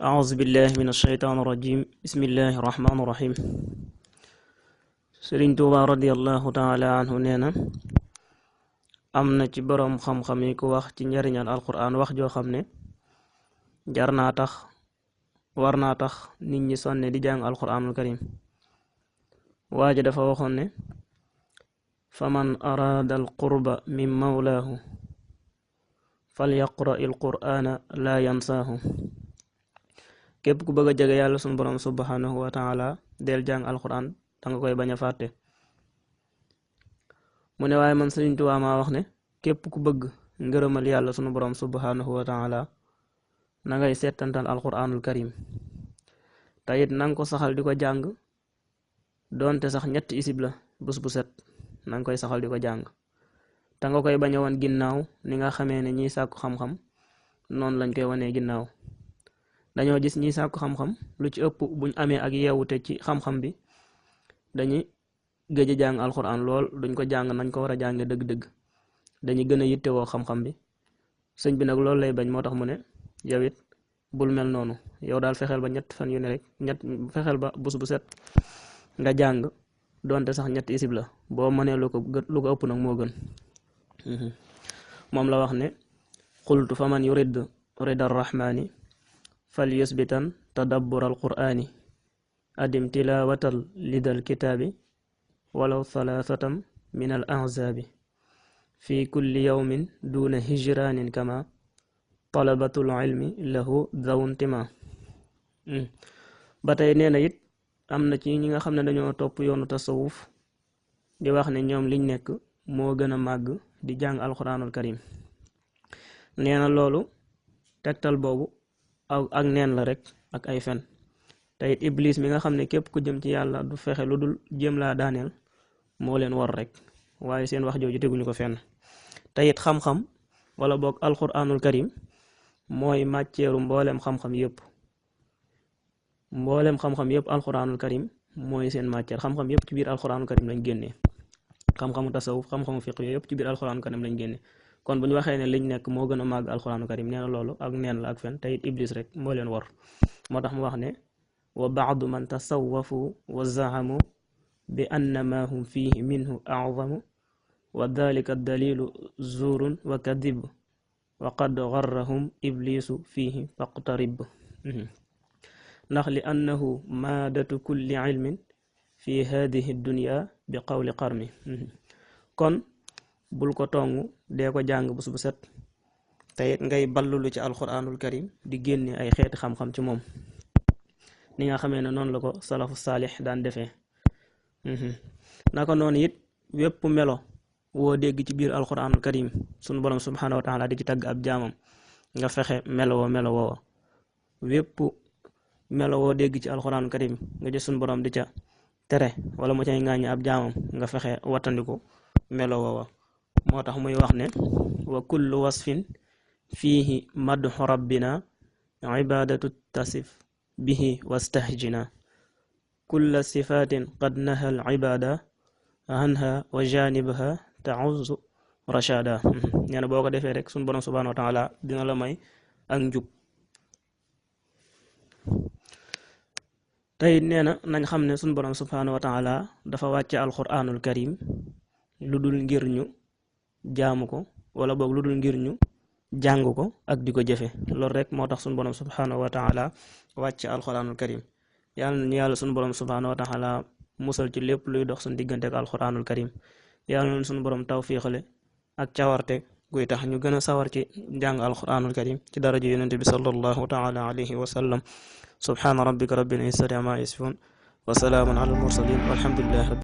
أعوذ بالله من الشيطان الرجيم بسم الله الرحمن الرحيم Sëriñ Tuuba radiyallahu taala anhu nee na am na ci boroom xam-xam yi ku wax ci njariñal alquraan wax joo xam ne jar naa tax war naa tax nit ñi sonne di jàng alquraanul karim waaja dafa waxoon ne faman araada alqurba min mawlaahu falyaqra il quraana laa yansaahu képp ku bëgg a jege yàlla sunu borom subhanahu wa taala del jàng alquran danga koy bañ a fàtte. mu ne waaye man Sëriñ Tuubaa maa wax ne képp ku bëgg ngërëmal yàlla sunu borom subhanahu wa taala na ngay settantal alquranul karim te it nanga ko saxal di ko jàng doonte sax ñetti isib la bés bu set nanga koy saxal di ko jàng te nga koy bañ a wan ginnaaw ni nga xamee ne ñiy sàkku xam-xam noonu lañ koy wanee ginnaaw. dañoo gis ñi sàkku xam-xam lu ci ëpp buñ amee ak yeewute ci xam-xam bi dañuy gëj a jàng alxuraan lool duñ ko jàng nañ ko war a jànge dëgg-dëgg dañuy gën a yittewoo xam-xam bi sëñ bi nag loolu lay bañ moo tax mu ne yow it bul mel noonu yow daal fexeel ba ñett fan yu ne rek fexeel ba bés bu set nga jàng doonte sax ñett isib la boo mënee lu ko ëpp nag moo gën. moom la wax ne qultu faman yurid rida arrahmani fal yusbitan tadabbur alqur'ani adim tilawatal lidal kitaabi walaw thalathatam min al ahzaabi fi kulli yawmin duna hijranin kama talabatul ilmi lahu dawuntima. ba tey nee na it am na ci ñi nga xam ne dañoo topp yoonu tasawuf di wax ne ñoom liñ nekk moo gën a màgg di jàng alquranul karim. nee na loolu tegtal boobu ak neen la rek ak ay fen te it iblis mi nga xam ne képp ku jëm ci yàlla du fexe lu dul jéem laa daaneel moo leen war rek waaye seen wax jooju teguñu ko fenn. te it xam-xam wala boog alquranul karim mooy màcceeru mbooleem xam-xam yëpp alquranul karim mooy seen màcceer xam-xam yëpp ci biir alquranul karim lañ génnee xam-xamu tasawuf xam-xamu fiq yëpp ci biir alquranul karim lañ génnee. kon bu ñu waxee ne liñ nekk moo gën a màgg alquraanu karim nee na loolu ak neen la ak fen te it iblis rek moo leen war moo tax mu wax ne wa baadu man tasawafu wa zaamu bi anna ma hum fihi minhu azamu wa dalika dalilu zuurun wa kadib wa qad garrahum iblisu fihi faqtarib. ndax li annahu maadatu kulli ilmin fi hadihi dunya bi qawli qarmi. kon bul ko tongu dee ko jàng bés bu set te it ngay ballulu ci alquranul karim di génne ay xeeti xam-xam ci moom ni nga xamee ne noonu la ko salafu saalix daan defee. naka noonu it wépp melo woo dégg ci biir alquranul karim sunu borom subhanahu wa taala di ci tagg ab jaamam nga fexe melo woo wépp melo woo dégg ci alquranul karim nga gis sunu borom di ca tere wala mu cay ŋàññi ab jaamam nga fexe wattandiku melo woo. moo tax muy wax ne wa kullu wasfin fiihi madhu rabbina ibadatu tasif bihi wastahjina kulla sifatin qad nahal ibada anha wa janibha ta'uzu rashada. nee na boo ko defee rek sun borom subhanahu wa taala dina la may ak njub. tey nee na nañ xam ne sun borom subhanahu wa taala dafa wàcce alquranul karim lu dul ngir ñu jaamu ko wala boog lu dul ngir ñu jàng ko ak di ko jëfe loolu rek moo tax sunu borom subhanahu wa taala wàcc alquranul karim. yàlla nañu yàlla sunu borom subhanahu wa taala musal ci lépp luy dox suñu diggante ak alquranul karim. yàlla nañu sunu borom tawfiixale ak cawarte guy tax ñu gën a sawar ci jàng alquranul karim ci daraja yonente bi sallallahu taala alayhi wa sallam. subhana rabbika rabbil izzati amma yasifun wa salaamun ala al mursalin walhamdulillahi